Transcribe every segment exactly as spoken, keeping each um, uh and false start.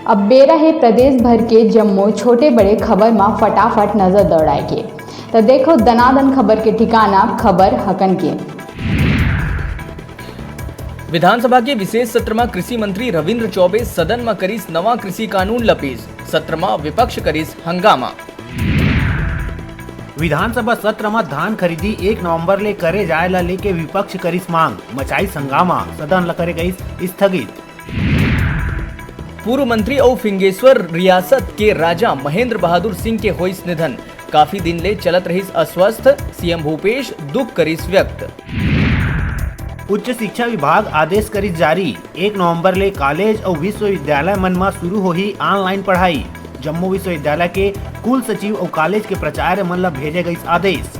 अब बेरा हे प्रदेश भर के जम्मो छोटे बड़े खबर म फटाफट नजर दौड़ाए के। त देखो दनादन खबर के ठिकाना खबर हकन के। विधानसभा के विशेष सत्र म कृषि मंत्री रविंद्र चौबे सदन म करिस नवा कृषि कानून ल पेश। सत्र म विपक्ष करिस हंगामा। विधानसभा सत्र म धान खरीदी एक नवंबर ले करे जाय ल लेके विपक्ष करिस मांग, मचाइस हंगामा, सदन ल करे गइस स्थगित। पूर्व मंत्री अउ फिंगेश्वर रियासत के राजा महेंद्र बहादुर सिंह के होइस निधन, काफी दिन ले चलत रहिस अस्वस्थ, सीएम भूपेश दुख करिस व्यक्त। उच्च शिक्षा विभाग आदेश करिस जारी, एक नवंबर ले कॉलेज अउ विश्वविद्यालय मन म शुरू होही ऑनलाइन पढ़ाई। जम्मो विश्वविद्यालय के कुल सचिव अउ कॉलेज के प्राचार्य मन ल भेजे गइस आदेश।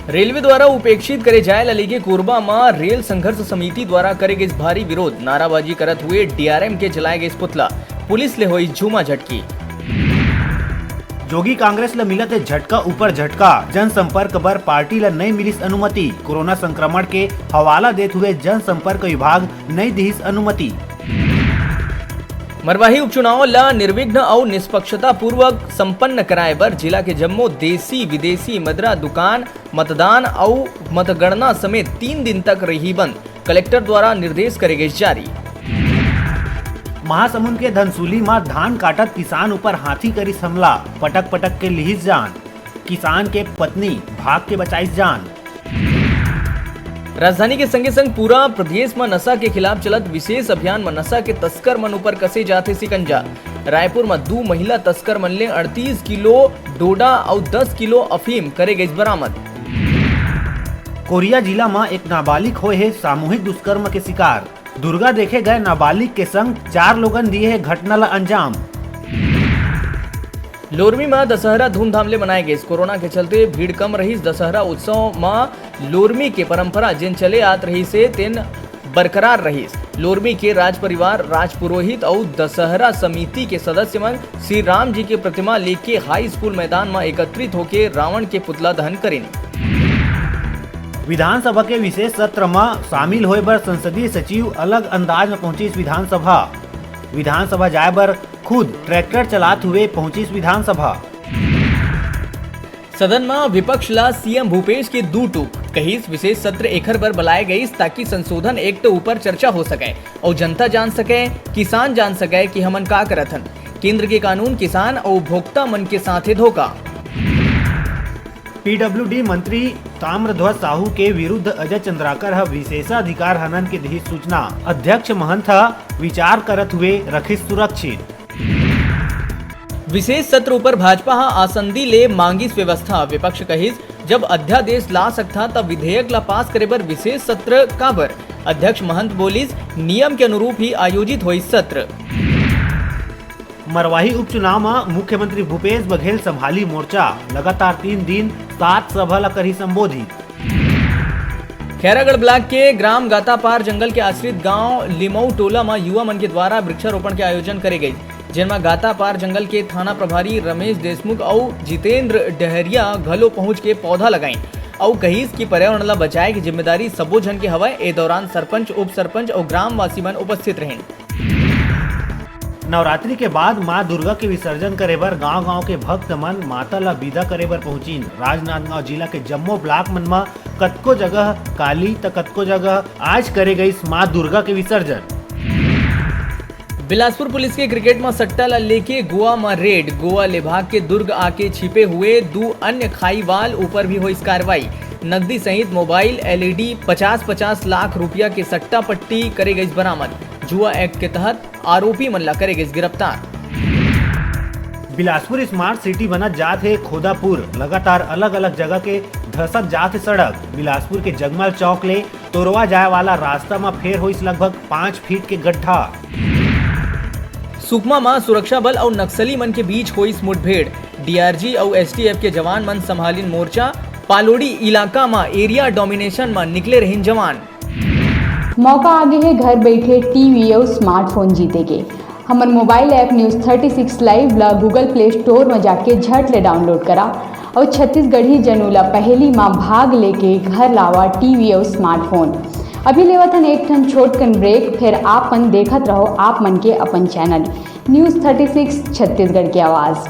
रेलवे द्वारा उपेक्षित करे जाए ल लेके कोरबा म रेल संघर्ष समिति द्वारा करे गइस भारी विरोध, नाराबाजी करत हुए डीआरएम के जलाए गइस पुतला, पुलिस ले होइस झूमा झटकी। जोगी कांग्रेस ल मिलत हे झटका ऊपर झटका, जनसंपर्क बर पार्टी ल नइ मिलिस अनुमति, कोरोना संक्रमण के हवाला देत हुए जनसंपर्क विभाग नइ दिहिस अनुमति। मरवाही उपचुनाव ल निर्विघ्न अउ निष्पक्षता पूर्वक संपन्न कराए बर जिला के जम्मो देसी विदेसी मदरा दुकान, मतदान अउ मतगणना समेत तीन दिन तक रही बंद, कलेक्टर द्वारा निर्देश करे गइस जारी। महासमुंद के धनसुली म धान काटत किसान ऊपर हाथी करिस हमला, पटक पटक के लिहिस जान, किसान के पत्नी भाग के बचाइस जान। राजधानी के संगे संग पूरा प्रदेश म नशा के खिलाफ चलत विशेष अभियान म नशा के तस्कर मन ऊपर कसे जाथे शिकंजा। रायपुर म दू महिला तस्कर मन ले अड़तीस किलो डोडा अउ दस किलो अफीम करे गइस बरामद। कोरिया जिला म एक नाबालिग होए हे सामूहिक दुष्कर्म के शिकार। दुर्गा देखे गए नाबालिग के संग चार लोगन दिए हे घटना ल अंजाम। लोरमी म दशहरा धूमधाम ले मनाए गइस। कोरोना के चलते भीड़ कम रहिस। दशहरा उत्सव म लोरमी के परंपरा जेन चले आत रहिस हे, तेन बरकरार रहिस। लोरमी के राज परिवार, राज पुरोहित अउ दशहरा समिति के सदस्य मन श्री राम जी के प्रतिमा लेके हाई स्कूल मैदान म एकत्रित होके रावण के पुतला दहन करिन। विधानसभा के विशेष सत्र म शामिल होए बर संसदीय सचिव अलग अंदाज म पहुंचिस विधानसभा। विधानसभा जाए बर खुद ट्रैक्टर चलात हुए पहुंचिस विधानसभा। सदन म विपक्ष ला सीएम भूपेश के दू टूक, कहिस विशेष सत्र एखर बर बलाए गइस ताकि संशोधन एक्ट ऊपर चर्चा हो सकय अउ जनता जान सकय, किसान जान सकय कि हमन का करत हन। केंद्र के कानून किसान अउ उपभोक्ता मन के साथे धोखा। पीडब्ल्यूडी मंत्री ताम्रध्वज साहू के विरुद्ध अजय चंद्राकर ह विशेषाधिकार हनन के दिही सूचना। अध्यक्ष महंत ह विचार करत हुए रखिस सुरक्षित। विशेष सत्र ऊपर भाजपा ह आसंदी ले मांगिस व्यवस्था। विपक्ष कहिस, जब अध्यादेश ला सकथा, त विधेयक ला पास करे बर विशेष सत्र काबर? अध्यक्ष महंत बोलिस, नियम के अनुरूप ही आयोजित होइस सत्र। मरवाही उपचुनाव म मुख्यमंत्री भूपेश बघेल संभाली मोर्चा, लगातार तीन दिन सात सभा ला करही संबोधित। खैरागढ़ ब्लॉक के ग्राम गातापार जंगल के आश्रित गांव लिमऊ टोला म युवा मन के द्वारा वृक्षारोपण के आयोजन करे गइस, जेन म गातापार जंगल के थाना प्रभारी रमेश देशमुख अउ जितेंद्र डहरिया घलो पहुंच के पौधा लगाइन अउ कहिस कि पर्यावरण ला बचाए के जिम्मेदारी सबो झन के हवय। ए दौरान सरपंच, उप सरपंच अउ ग्रामवासी मन उपस्थित रहिन। नवरात्रि के बाद मां दुर्गा के विसर्जन करे बर गांव-गांव के भक्त मन माता ला विदा करे बर पहुंचिन। राजनांदगांव जिला के जम्मो ब्लॉक मन म कतको जगह काली त कतको जगह आज करे गइस मां दुर्गा के विसर्जन। बिलासपुर पुलिस के क्रिकेट म सट्टा ला लेके गोवा म रेड। गोवा ले भाग के दुर्ग आके छिपे हुए दू अन्य खाईवाल ऊपर भी होइस कार्रवाई। नकदी सहित मोबाइल, एलईडी, पचास पचास लाख रुपया के सट्टा पट्टी करे गइस बरामद। जुआ एक्ट के तहत आरोपी मन ला करे गइस गिरफ्तार। बिलासपुर स्मार्ट सिटी बनत जात हे खोदापुर, लगातार अलग-अलग जगह के धसत जात हे सड़क। बिलासपुर के जगमल चौक ले तोरवा जाए वाला रास्ता म फेर होइस लगभग पाँच फीट के गड्ढा। सुकमा म सुरक्षा बल अउ नक्सली मन के बीच होइस मुठभेड़। डीआरजी अउ एसटीएफ के जवान मन संभालिन मोर्चा। पालोड़ी इलाका म एरिया डोमिनेशन म निकले रहिन जवान। मौका आ गे हे घर बइठे टीवी अउ स्मार्टफोन जीते के। हमर mobile app news thirty six live ला Google Play Store म जाके झट ले डाउनलोड करा अउ छत्तीसगढ़ी जनऊ ला पहेली म भाग लेके घर लावा टीवी अउ स्मार्टफोन। अभी लेवत हन एक ठन छोटकन ब्रेक, फिर आप मन देखत रहो आप मन के अपन channel news thirty six Chhattisgarh की आवाज़।